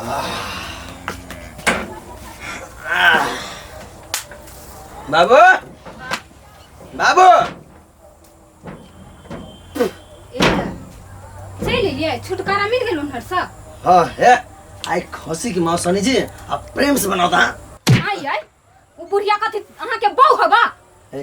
बाबू, बाबू। चलि एलियै? छुटकारा मिल गेल हुनकर से? हाँ, हे, आई खसी के मांस आनै छी आ प्रेम से बनाता। आई आई ओ बुढ़िया कथी अहाँके बहु हबा? ए,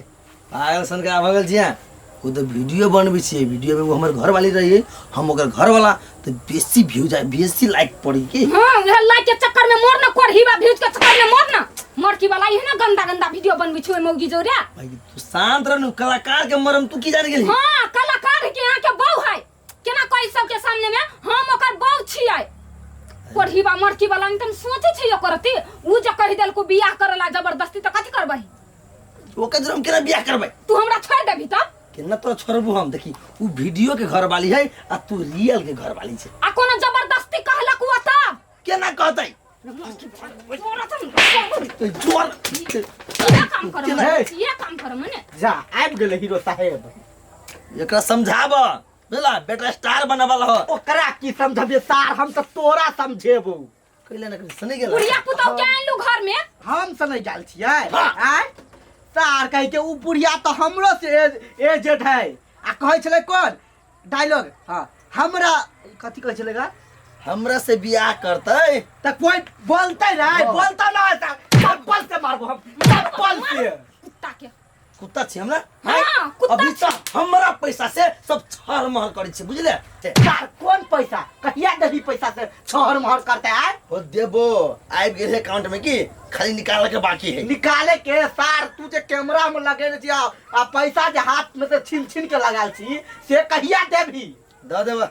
पागल सन के भऽ गेल छियै? ओ तऽ वीडियो बनबै छियै। वीडियो में ओ हमर घर वाली रही, हम ओकर घर वाला, तऽ बेसी व्यूज आय, बेसी लाइक पड़ी की। हाँ, उहे लाइक के चक्कर में मोर न कोढ़ी बा, व्यूज के चक्कर में मोर न मरकी वाला इहे ना गंदा गंदा वीडियो बनबै छै ओइ मौगी जोरे। भाई, तू शांत रह नु, कलाकार के मरम तू की जाने गेली। हाँ, कलाकार के यहाँ के बहु है, केना कहि सबके सामने में हम ओकर बहु छियै। कोढ़ी बा मरकी वाला एकदम सोचे छै ओकर अथी। उ जे कहि देलको बियाह करला जबरदस्ती तऽ कथी करबही? ओकर जर हम केना बियाह करबै? तू हमरा छोड़ देबही तब? केना तोरा छोड़बू हम? देखी, उ वीडियो के घर वाली है आ तू रियल के घर वाली छै। आ कोनो जबरदस्ती कहलक उ तब? केना कहतै? तोरा तऽ जोर ये काम करम। केना? ये काम करम ने। जा, आबि गेलै हीरो साहेब। एकरा समझाब, बुझला? बेटा स्टार बने वाला हो। ओकरा की समझबियै सार, हम तऽ तोरा समझेबौ। कैले ना सुनै गेल। बुढ़िया पुतौह के आनलू घर में? हम से नहीं गेल छियै। हाँ। आँय सार, कहै के उ बुढ़िया तऽ हमरो से एजेड है आ कहै छलै कोन डायलॉग? हाँ, हमरा कथी कहै छलै गा? हमरा से बियाह करतै। तऽ कोई बोलतै रे? हाँ। बोलता ना, चप्पल से मारबो हम, चप्पल से। कुत्ता के। कुत्ता छी हमरा? हाँ, कुत्ता। अभी तऽ हमरा पैसा से सब छर महर करै छै, बुझले? सार, कोन पैसा? कहिया देबी पैसा से छहर महर करते आय? हो देबो, आबि गेल है अकाउंट में की, खाली निकाले के बाकी है। निकाले के सार, तू जे कैमरा में लगेने छी आ पैसा जे हाथ में से छीन छीन के लगाल छी से कहिया देबी? दऽ देबा,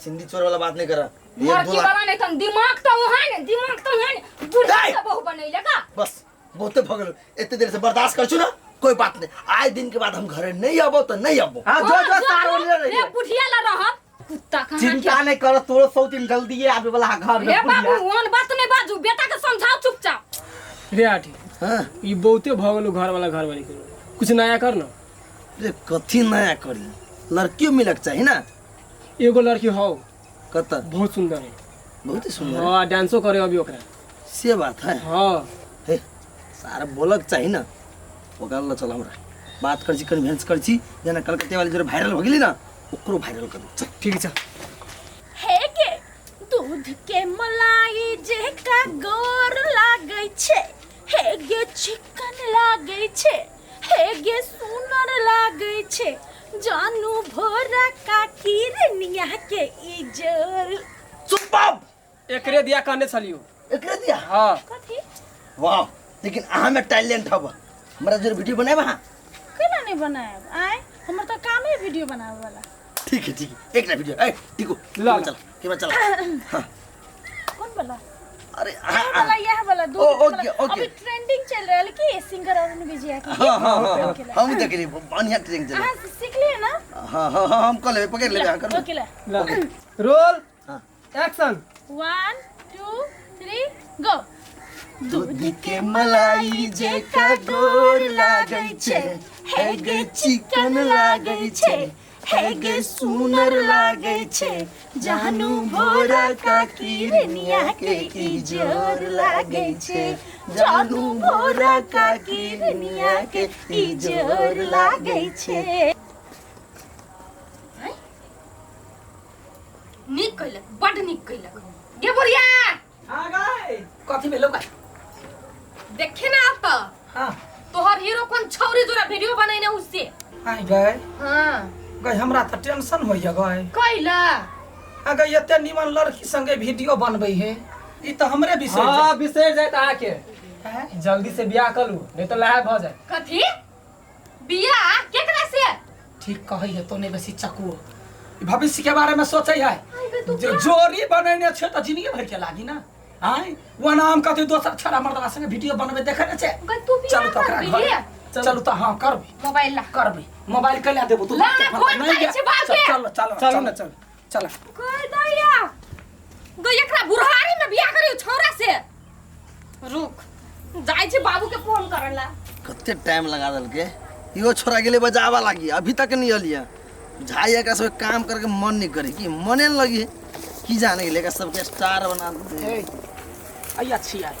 सिंधी चोर वाला बात नहीं कर। एक दो मरकी लाख वाला नहीं तन दिमाग तो वहाँ ने, दिमाग तो वहाँ ने बुढ़िया दाइ! से बहु बनैले का। बस, बहुते भऽ गेल, एते देर से बर्दाश्त कर छु ना, कोई बात नहीं। आए दिन के बाद हम घरे नहीं आबो तो नहीं आबो। हाँ, जो जो सार ओने रे रहिए। बुढ़िया ला रहब कुत्ता कहाँ? चिंता नहीं कर, तोरो सौ दिन जल्दी आबे वाला है घर में। रे बाबू, बुढ़िया। ओहन बात नहीं बाजू, बेटा के समझाओ चुपचाप। रे आठी। हाँ। ई बहुते भऽ गेलो घर वाला घर वाली के, कुछ नया कर न। रे, कथी नया करी? लड़कियों मिलक चाहिए ना। एगो लड़की हौ। कत? बहुत सुंदर है। बहुत ही सुंदर है। हाँ, डांसो करे अभी ओकरा। से बात है? हाँ। हे, सारा बोलक चाहिए ना, ओकरा ल चल, हमरा बात कर छी, कन्विंस कर छी। जेना कलकत्ते वाली जो वायरल हो गेली ना, ओकरो वायरल कर चल। ठीक छै। हे गे, दूध के मलाई जेका गोर लागै छै, हे गे चिकन लागै छै, हे गे सुनर लागै छै, जानू भोरा का किरनिया के इजोर। चुप बाप। एकरे दिया कहने छलियो। एकरे दिया? हाँ। कथी? वाह, लेकिन अहाँ में टैलेंट हब, हमरा जरूर वीडियो बनाएब अहाँ। केना नहीं बनायब आय, हमर तऽ कामे वीडियो बनाबे वाला। ठीक है, ठीक है, एक वीडियो ए टिको। ला। चल, केमा चल, हाँ। कौन वाला? अरे यह हाँ, वाला। हाँ। यह वाला दूध ओ, के वाला। Okay, okay. अभी ट्रेंडिंग चल रहल की सिंगर अरुण विजया के। हाँ हाँ हाँ हाँ। ओके ला। हम देख रही, बढ़िया ट्रेनिंग चले। अहाँ सीख लिए ना? हाँ हाँ हाँ, हम कर लेबे, पकड़ लेबे, हाँ, कर ओके ला। ला, रोल। हाँ। एक्शन। 1 2 3 गो। दूध के मलाई जेका गोर लागै छै, हे गे चिकन लागै छै, हे गे सुनर लागै छै, जानू भोरा का किरनिया के इजोर लागै छै, जानू भोरा का किरनिया के इजोर लागै छै। नीक कैलक, बड नीक कैलक। गे बुढ़िया। हाँ गाय, कथी भेलो गाय? देखे ना अब तो। हाँ। तोहर हीरो कोन छौरी जोरा वीडियो बनैने उससे। आइ गाय? हाँ। गाय, हमरा तऽ टेंशन होइया गाय। कैला? आ गाय, एते निमन लड़की संगे वीडियो बनबै है, ई तऽ हमरे विषय। हाँ, बिसरि जायत अहाँके। हैं? जल्दी से बियाह कर लू, नहीं तो लहर भऽ जाए। कथी बियाह? केकरा से? ठीक कहै है तो, नहीं बेसी चकुओ ई भविष्य के बारे में सोचै है। आइ गे, तू जे जोड़ी बनैने छै तऽ जिंदगी भर के लागी ना। आय वना हम कथी दोसर छड़ा मर्दवा संगे वीडियो बनबै देखै ने छै। गई तू बियाह चलू तऽ ओकरा करबी? घरे चलू तऽ। हाँ, करबी। मोबाइल ला। करबी, मोबाइल कैला देबो तू? ला ना, फोन नहीं करै गे। छै बाप के। चल चल। चलू ना, चल चल। कह दैया गई, एकरा बुढ़ारी में बियाह करी छौरा से? रुक जाइ छी बाबू के फोन करला। कते टाइम लगा देलके। इहो छोरा गेले बजावा लागी, अभी तक नहीं अलिया। बुझाइए एकरा सबके काम करके मन नहीं करे कि मने न लगी है की जाने गेले, एकरा सबके स्टार बना दे। ए, अइया छियै।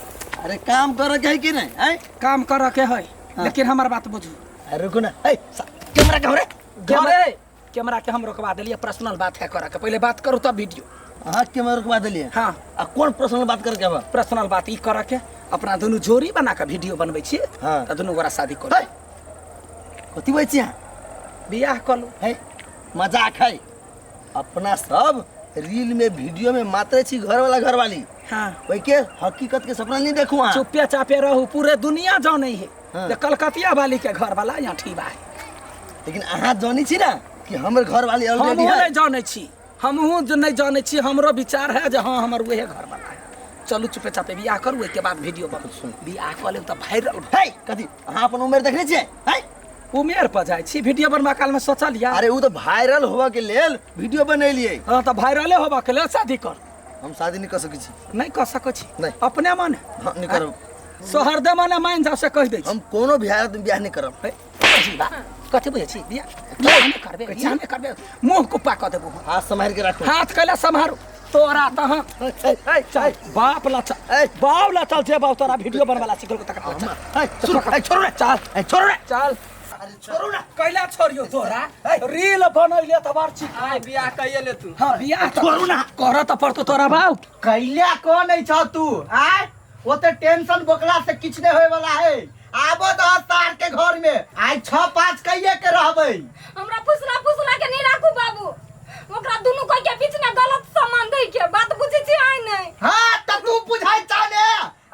अरे काम करे के है कि नहीं आय? काम करऽ के है, लेकिन हमर बात बुझू। अरे रुकू ना, ए कैमरा के हो रे? कैमरा, कैमरा के हम रोकवा देलियै, पर्सनल बात है करऽ के, पहिले बात करू तब वीडियो। अहाँ कैमरा रोकवा देलियै? हाँ। आ कोन पर्सनल बात करे के बा? पर्सनल बात ई करऽ के, अपना दुनू जोड़ी बना के वीडियो बनबै छी। हाँ। तऽ दुनू गोरा शादी करू। है कथी बोलै छी अहाँ? बियाह कऽ लू। है मजाक है, अपना सब रील में वीडियो में मात्र छी घर वाला घर वाली। हाँ। ओहि के हकीकत के सपना नहीं देखू अहाँ। चुपे चापे रहू, पूरे दुनिया जानै है हाँ। जे कलकतिया वाली के घर वाला यहाँ ठीबा है। लेकिन अहाँ जानै छी ना कि हमर घर वाली ऑलरेडी हमहूँ है। नहीं जानै छी, हमहूँ जे नहीं जानै छी, हमरो विचार है जे हाँ हमर उहे घर वाला है। चलू चुपे चापे बियाह करू, ओहिके बाद वीडियो बनू। बियाह कऽ लेब तऽ वायरल भऽ है कथी अहाँ अपन उमेर देखने छियै? है उमेर पर जाइ छी वीडियो बनबा काल में सोचलियै। अरे उ तऽ वायरल होबऽ के लेल वीडियो बनेलियै। हाँ तऽ वायरले होबऽ के लेल शादी कर। हम शादी नहीं कर सकै छी। नहीं कऽ सकै छी? नहीं। अपने मन? हाँ, नहीं करब। सोहरदे मने मान जाओ से कहि दै छी। हम कोनो भी हालत में बियाह नहीं करब। हे, बुझी बा, कथी बुझै छी? बियाह बियाह नहि करबे, बियाह नहि करबे, मुँह कुप्पा कऽ देबो हम। हाथ सम्हारि के राखू। हाथ कैला सम्हारू तोरा तहन। चल बाप ला चल, बाप ला चल, जे बाप तोरा वीडियो बनवाला सिखल तकरा ला चल। ए, सुन, ए, छोड़ू ना। चल। ए, छोड़ू ना। चल। अरे छोड़ू ना। कैला छोड़ियो तोरा? रील बनैले त बड़ छी। आय बियाह कइए ले तू। हां बियाह त छोड़ू ना। कर त पड़तो तोरा बाप। कैला को नहीं छ तू? आय ओते टेंशन बोकला से किछ नहीं होए वाला है। आबो दह सार के घर में आइ 6-5 कहिए के रहबै। हमरा फुसला फुसला के नहीं राखू बाबू, ओकरा दुनू कोई के बीच में गलत सामान दै के बात बुझै छी आइ नहीं। हां त तू बुझै छ ने,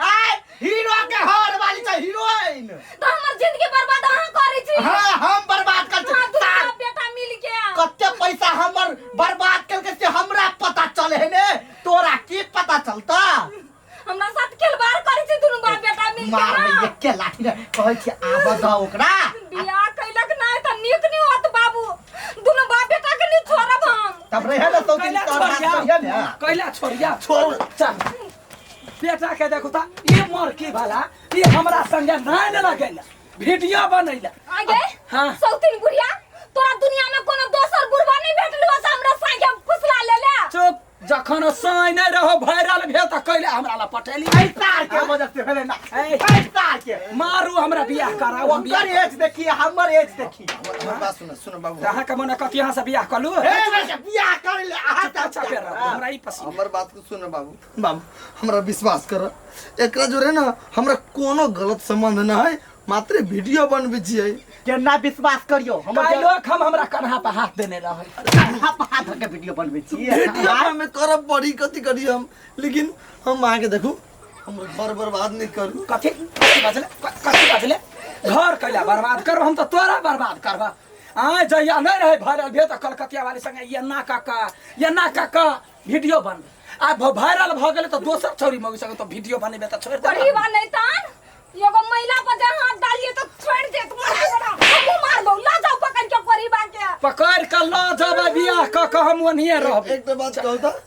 आइ हीरो के घर वाली छ हीरोइन। त हमर जिंदगी बर्बाद अहाँ करै छी। हां हम बर्बाद कर छी। हाँ, दुनू बाप बेटा मिल के कते पैसा हमर बर्बाद करके से हमरा पता चले है ने, तोरा की पता चलता? हमरा साथ खेलबार करै छी दुनू बाप बेटा मिल के। मार ना। एके लाठी रे कहै छी आब द ओकरा। बियाह कैलक नहीं त नीक नहीं होत बाबू, दुनू बाप बेटा के नहीं छोड़ब हम। तब रहे ना सौ दिन कैला तोहर बात छोड़िया, करिहे ने। कैला छोड़िया, छोड़ू। चल बेटा के देखो ता ई मरकी वाला ई हमरा संगे नहीं ने लगैला वीडियो बनैला। आगे हां सौतीन बुढ़िया तोरा दुनिया में कोनो दोसर बुढ़वा नहीं भेटलो से हमरा संगे फुसला लेले। चुप, जखन साई नहीं रहो वायरल भेल त कैला हमरा ला पटेली। ऐ सार के वजह से भेलै ना, ऐ। ऐ सार के मारू हमरा बियाह कराओ, हम बियाह ओकर एज देखी हमर एज देखी। हमर बात सुन, सुन बाबू। अहाँ के मन कथी अहाँ से बियाह कलू? ए वैसे बियाह कर ले अहाँ अच्छा, अच्छा, फेर रहू, हमरा ई पसीना। हमर बात के सुन बाबू। बाबू हमरा विश्वास कर, एकरा जोरे ना हमरा कोनो गलत संबंध ना है, मात्र वीडियो बनबै छियै। केना विश्वास करियो? हमर काल्हि हम हमरा कन्हा पर हाथ देने रहै। कन्हा पर हाथ धऽ के वीडियो बनबै छियै। वीडियो हमे करब पड़ी, कथी करी हम, लेकिन हम अहाँके देखू हमर घर बर्बाद नहीं करू। कथी कथी बजले? कथी बजले? घर कैला बर्बाद करब हम त तोरा बर्बाद करब। आय जहिया नहीं रहे वायरल भेल त कलकतिया वाली संगे ये ना काका ये ना काका वीडियो बनबे। आ वायरल भ गेलै त दोसर छौरी मौगी संगे त वीडियो बनेबे त छोड़ि देबै। परिवार नहीं तान एगो महिला पर जे हाथ डालिए तो छोड़ दे मार हमहूँ मारबौ, ल जाओ पकड़ के परिवार के। पकड़ के ल जेबै बियाह क के हम ओनहिए रहबै। एक बात कहू त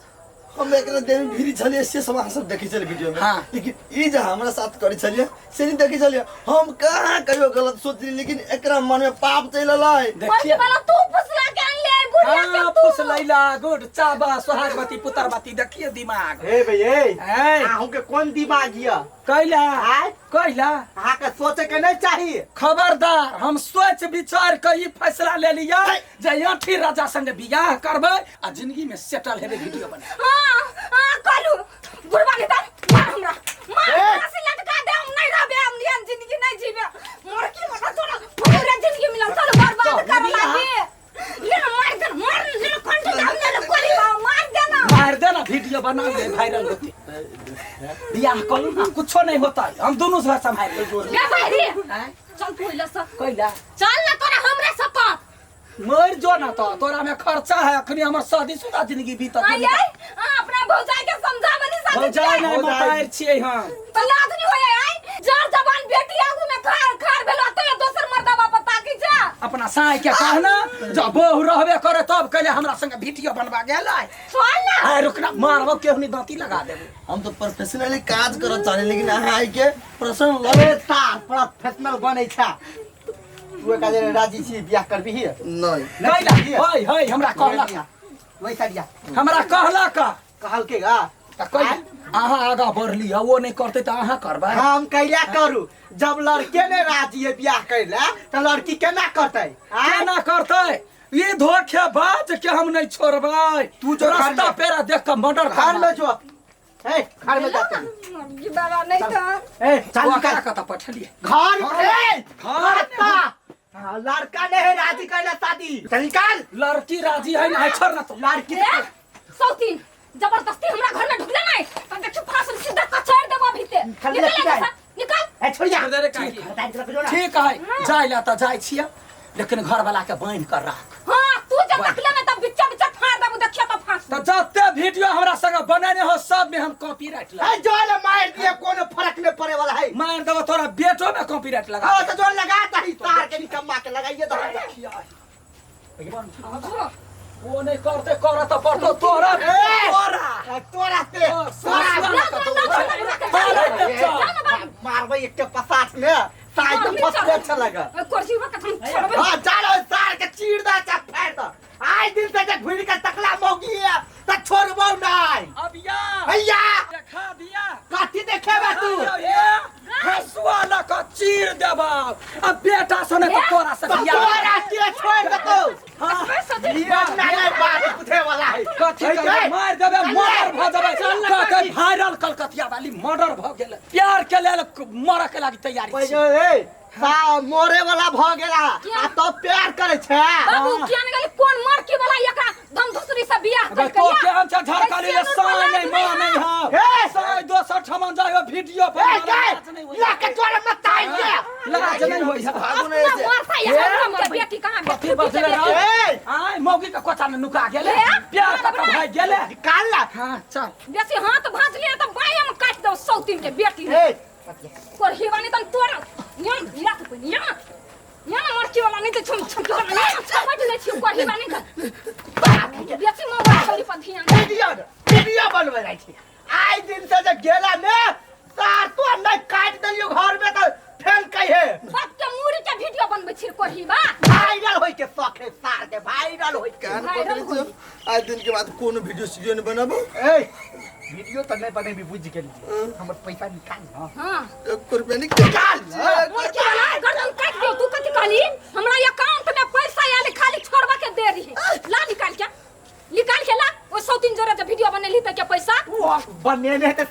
हम एकरा देह में भिरी छलियै से सब अहाँ सब देखै छलियै वीडियो में। हाँ। लेकिन ई जे हमरा साथ करै छलियै से नहीं देखै छलियै। हम कहाँ कहियो गलत सोचली, लेकिन एकरा मन में पाप चलि एलै। देखिए। वाला तू फुसला के अनले बुढ़िया के हाँ, तू। फुसलैला गुड चाबा सोहागवती पुतरवती देखिए दिमाग। ए भई ए, ए। अहूँ के कोन दिमाग यऽ? कैला? आय? कैला? अहाँ के सोचे के नहीं चाहिए। खबरदार, हम सोच विचार के ई फैसला ले लिया जे अठी राजा संगे बियाह करबै आ जिंदगी में सेटल हेबै वीडियो बने। हां हां करू बुढ़वा के दान मार हमरा, मार ए! फांसी लटका दे, हम नहीं रहबे, हम एहन जिंदगी नहीं जीबे। मर की मर तोरा पूरा जिंदगी मिलल चल बर्बाद कर लागी। ले ना मार दे, मार ले ना कंठ दाम ले ना गोली मार दे ना। मार दे ना वीडियो बना दे वायरल होती। बियाह करू ना कुछो नहीं होता, हम दोनों से संभाल लेबै। गे भाई रे। आँय? चल तू इला सब। कैला? चल ना तोरा हमरा सपत। मर जो ना तो तोरा में खर्चा है, अखनी हमर शादीशुदा जिंदगी बीतत। आई आई अपना भौजाई के समझाबनी शादी भौजाई नहीं भौजाई। मतार छियै हम। तो लाज नहीं होय आई जर जवान बेटी आगू में खार खार भेलो ते दोसर मर्दवा पर ताकी जा। अपना साई के कहना जब बहू रहबे करे तब कहले हमरा संगे वीडियो बनवा गेल। चल ना। आय रुकना मारबो केहनी दांती लगा देबो। हम तो प्रोफेशनली काज करत चाहली, लेकिन अहाँ आइ के प्रश्न अरे सार प्रोफेशनल बनै छ। तू एका जे राजी छी बियाह करबिही? नहीं। कैला? होय होय हमरा कहलक। वैसा दिया। हमरा कहलक। कहलके गा? त कैला? अहाँ आगाँ बढ़ली है वो नहीं करते तऽ अहाँ करबै। हम कैला करू जब लड़के ने राजी है बियाह कैला तऽ लड़की केना करतै आँय? केना करतै? ई धोखेबाज के हम नहीं छोड़बै। तू जो घर रास्ता में- पेरा देख के मर्डर घर में जो ए घर में जा तू। मर्जी बाबा नहीं तो ए चल निकल कतऽ पठलियै? घर में ए, घर लड़का हाँ, लड़का ने है राजी कैला शादी, चल निकाल। लड़की राजी है ना, छोड़ ना तू। लड़की ए, सौतीन जबरदस्ती हमरा घर में ढुकले नहीं तो देखियो फांसी सीधा कचैर देबो अभी ते। खाली निकल लड़की एने जाए। से, निकल। ए छोड़िया छोड़ दे रे काकी। ठीक है, जाय ला तऽ जाइ छियै, लेकिन घर वाला के बान्हि कर राख। हां तू जब तकले में तब बिच्चा बिच्चा फाड़ देबो, देखियो तो फांसी। तऽ जते वीडियो हमरा संग बनेने हो सब में हम कॉपीराइट लगा ए जो ले मार दिए, कोनो फर्क नहीं पड़े वाला है। मार देबो तोरा बेटो में कॉपीराइट लगा। हाँ तो जो लगा दही तार के निकम्मा के लगाइए तो। वो नहीं करते करत तऽ पड़तो तोरा। ए! तोरा तोरा से तोरा मारबै एक के पसाट में साइड में फसले अच्छा लगा। कुर्सी पर कथम छोड़बे। हाँ चलो सार के चीर दा चा फाड़ दा। आज दिन से जे घुर के तकला मौगी है त छोड़बो नहीं। अब या भैया देखा दिया कथी देखेबा तू? हसुआ लऽ कऽ चीर देबौ। अब बेटा सने तऽ तोरा से तो बियाह तोरा के छोड़ देतौ? हाँ। ये नहीं बात पूछे वाला है। कथी है करबै? के? मारि देबै, चल मर्डर ले। भऽ जेबै। चल ले कहतै काकी। वायरल कलकतिया वाली मर्डर भऽ गेल। प्यार के लेल मरऽ के लागि तैयारी छी। पहिले ए सा मोरे वाला भ गेला आ तब प्यार करे छै। बाबू किया ने गेली कोन मरकी वाला एकरा धम धुसरी से बियाह अबे करके तो या? केहन छै झरकाली रे, ऐसे साँय अनुपलाज नहि माँ नहीं नहि हौ। हे! साँय दोसर ठमन जाइ हो वीडियो पर ए लाज के नहि होइ। ला के तोरा मत आई के लाज नहि होइ है। भागू अपना नहीं ऐसे। मारता या हम के बेटी कहां कथी बेटी बजले के रौ? ए आय मौगी के कोचा में नुका गेले, हे? प्यार कऽ के भागि गेले। निकाल ला। हाँ चल। बेसी हाथ भांज लिया तो बाया में काट दो सौतीन के बेटी। ए कोरही वाली तन तोरा यम या तो कोई यम यम मरकी वाला नहीं तो छम छम वाला छपट ले छी कोरही वाली के बेसी मोबाइल छोरी पर ध्यान। वीडियो वीडियो बनबै जाइ छी। आइ दिन से जे गेला ने तार तो नहीं काट देलियो घर में तो फेल कहे बाप के मूड़ी के वीडियो बनबै छी कोरही बा। वायरल होय के शौक है सार के वायरल होय के। कान वायरल पकड़ै छौ। आज दिन के बाद कोनो वीडियो सीडियो नहीं बनाबो। ए वीडियो तो नहीं बनेबी बुझ गेली, हमर पैसा निकाल ना। हां एक रुपया निकाल। निकाल मरकी वाला गर्दन काट दियो। तू कथी कहली? हमरा अकाउंट में पैसा आयल खाली छोड़वा के दे रही। ला निकाल के, निकाल के ला। ओ सौतीन जोरे जे वीडियो बनेली त के पैसा वो बनेने है त